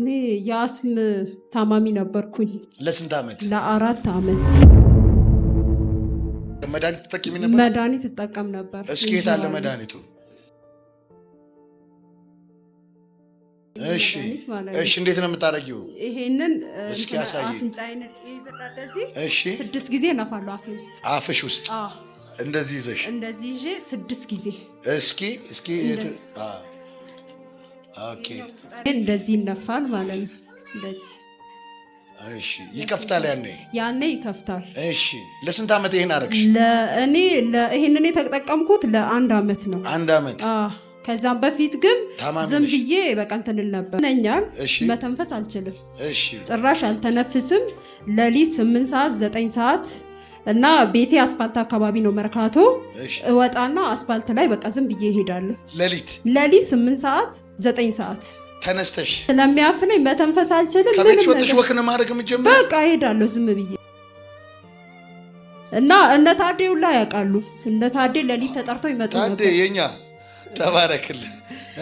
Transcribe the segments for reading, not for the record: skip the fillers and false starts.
እኔ የአስም ታማሚ ነበርኩኝ። ለስንት ዓመት? ለ4 ዓመት። መድኃኒት ትጠቀሚ ነበር? መድኃኒት እጠቀም ነበር። እስኪ የት አለ መድኃኒቱ? እሺ መድኃኒት ማለት ነው። እሺ፣ እንዴት ነው የምታደርጊው? ይሄንን እስኪ እንትን አሳዪ። አፍንጫዬን ይዝና እንደዚህ 6 ጊዜ እነፋለሁ አፌ ውስጥ። አፍሽ ውስጥ? አዎ። እንደዚህ ይዘሽ? እንደዚህ ይዤ 6 ጊዜ። እስኪ እስኪ okay። እንደዚህ ይነፋል ማለት ነው። እንደዚህ። እሺ፣ ይከፍታል ያኔ? ያኔ ይከፍታል። እሺ፣ ለስንት ዓመት ይሄን አደረግሽ? ለእኔ ይሄንን የተጠቀምኩት ለአንድ ዓመት ነው። አንድ ዓመት። አዎ። ከዛም በፊት ግን ታማሚ ዝም ነሽ? ብዬ በቃ እንትን እል ነበር። ነኛል መተንፈስ አልችልም። ጭራሽ አልተነፍስም። ሌሊት 8 ሰዓት፣ 9 ሰዓት እና ቤቴ አስፋልት አካባቢ ነው፣ መርካቶ። እወጣና አስፋልት ላይ በቃ ዝም ብዬ እሄዳለሁ። ሌሊት? ሌሊት 8 ሰዓት፣ 9 ሰዓት። ተነስተሽ? ስለሚያፍነኝ መተንፈስ አልችልም። ከቤትሽ ምንም ወጥተሽ ነገር። Walk ነው ማድረግ የምትጀምሪው? በቃ እሄዳለሁ ዝም ብዬ እና እነ ታዴ ሁላ ያውቃሉ። እነ ታዴ ሌሊት ተጠርተው ይመጡ ታዴ ነበር። የኛ ተባረክልን።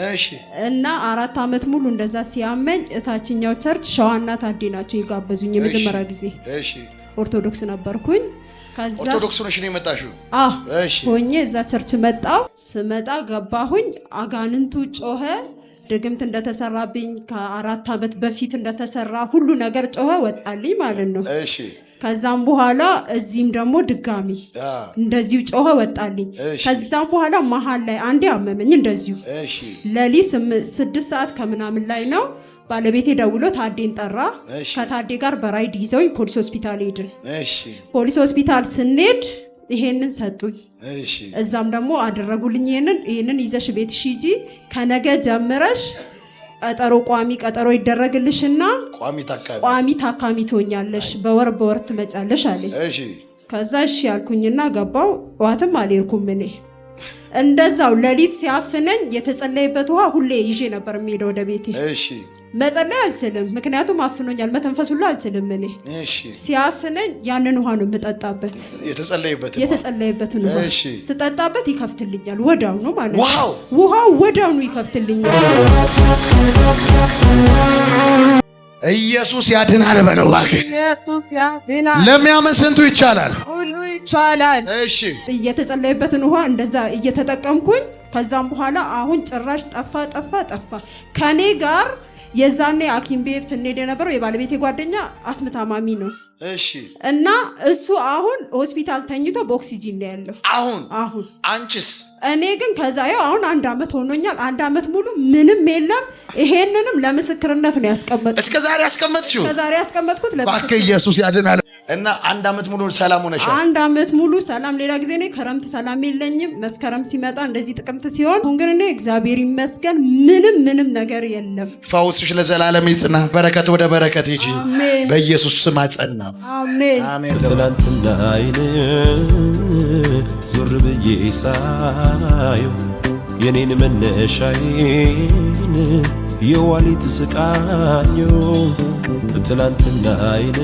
እሺ። እና 4 ዓመት ሙሉ እንደዛ ሲያመኝ እታችኛው church ሸዋና ታዴ ናቸው የጋበዙኝ የመጀመሪያ ጊዜ። ኦርቶዶክስ ነበርኩኝ። ከዛ ኦርቶዶክስ ሆነሽ ነው የመጣሽው? አዎ። ሆኜ እዛ church መጣው። ስመጣ ገባሁኝ። አጋንንቱ ጮኸ። ድግምት እንደተሰራብኝ፣ ከ4 ዓመት በፊት እንደተሰራ ሁሉ ነገር ጮኸ፣ ወጣልኝ ማለት ነው። ከዛም በኋላ እዚህም ደግሞ ድጋሚ እንደዚሁ ጮኸ፣ ወጣልኝ። ከዛም በኋላ መሀል ላይ አንዴ አመመኝ እንደዚሁ። ሌሊት 6 ሰዓት ከምናምን ላይ ነው። ባለቤቴ ደውሎ ታዴን ጠራ። ከታዴ ጋር በራይድ ይዘውኝ ፖሊስ ሆስፒታል ሄድን። ፖሊስ ሆስፒታል ስንሄድ ይሄንን ሰጡኝ። እዛም ደግሞ አደረጉልኝ። ይሄንን ይዘሽ ቤትሽ ሂጂ፣ ከነገ ጀምረሽ ቀጠሮ፣ ቋሚ ቀጠሮ ይደረግልሽና ቋሚ ታካሚ። ቋሚ ታካሚ ትሆኛለሽ፣ በወር በወር ትመጫለሽ አለኝ። ከዛ እሺ ያልኩኝና ገባው። ጠዋትም አልሄድኩም እኔ። እንደዛው ሌሊት ሲያፍነኝ የተጸለየበት ውሃ ሁሌ ይዤ ነበር የሚሄደው ወደ ቤቴ። መጸለይ አልችልም፣ ምክንያቱም አፍኖኛል። መተንፈስ ሁሉ አልችልም እኔ። ሲያፍነኝ ያንን ውሃ ነው የምጠጣበት። የተጸለየበት? የተጸለየበትን ውሃ ስጠጣበት ይከፍትልኛል፣ ወዲያውኑ ማለት ነው። ውሃው? ውሃው ወዲያውኑ ይከፍትልኛል። ኢየሱስ ያድናል በለው እባክህ። ኢየሱስ ያድናል። ለሚያምን ስንቱ ይቻላል። ሁሉ ይቻላል። እየተጸለየበትን ውሃ እንደዛ እየተጠቀምኩኝ ከዛም በኋላ አሁን ጭራሽ ጠፋ፣ ጠፋ፣ ጠፋ። ከኔ ጋር የዛኔ ሐኪም ቤት ስንሄድ የነበረው የባለቤቴ ጓደኛ አስም ታማሚ ነው እና እሱ አሁን ሆስፒታል ተኝቶ በኦክሲጂን ነው ያለው። አሁን? አሁን። አንቺስ? እኔ ግን ከዛ ያው አሁን አንድ አመት ሆኖኛል። አንድ አመት ሙሉ ምንም የለም። ይሄንንም ለምስክርነት ነው ያስቀመጥኩት። እስከ ዛሬ ያስቀመጥሽው? እስከ ዛሬ ያስቀመጥኩት እባክህ ለምስክር። ኢየሱስ ያድናል። እና አንድ አመት ሙሉ ሰላም ሆነሻል? አንድ አመት ሙሉ ሰላም። ሌላ ጊዜ እኔ ክረምት ሰላም የለኝም። መስከረም ሲመጣ እንደዚህ ጥቅምት ሲሆን፣ አሁን ግን እኔ እግዚአብሔር ይመስገን ምንም ምንም ነገር የለም። ፈውስሽ ለዘላለም ይጽና። በረከት ወደ በረከት ሂጂ። አሜን። በኢየሱስ ስም አጸና። አሜን። አሜን። ትናንትና አይን ዞር ብዬ ሳየው የኔን መነሻዬን የዋሊት ስቃኘው ትላንትና አይን።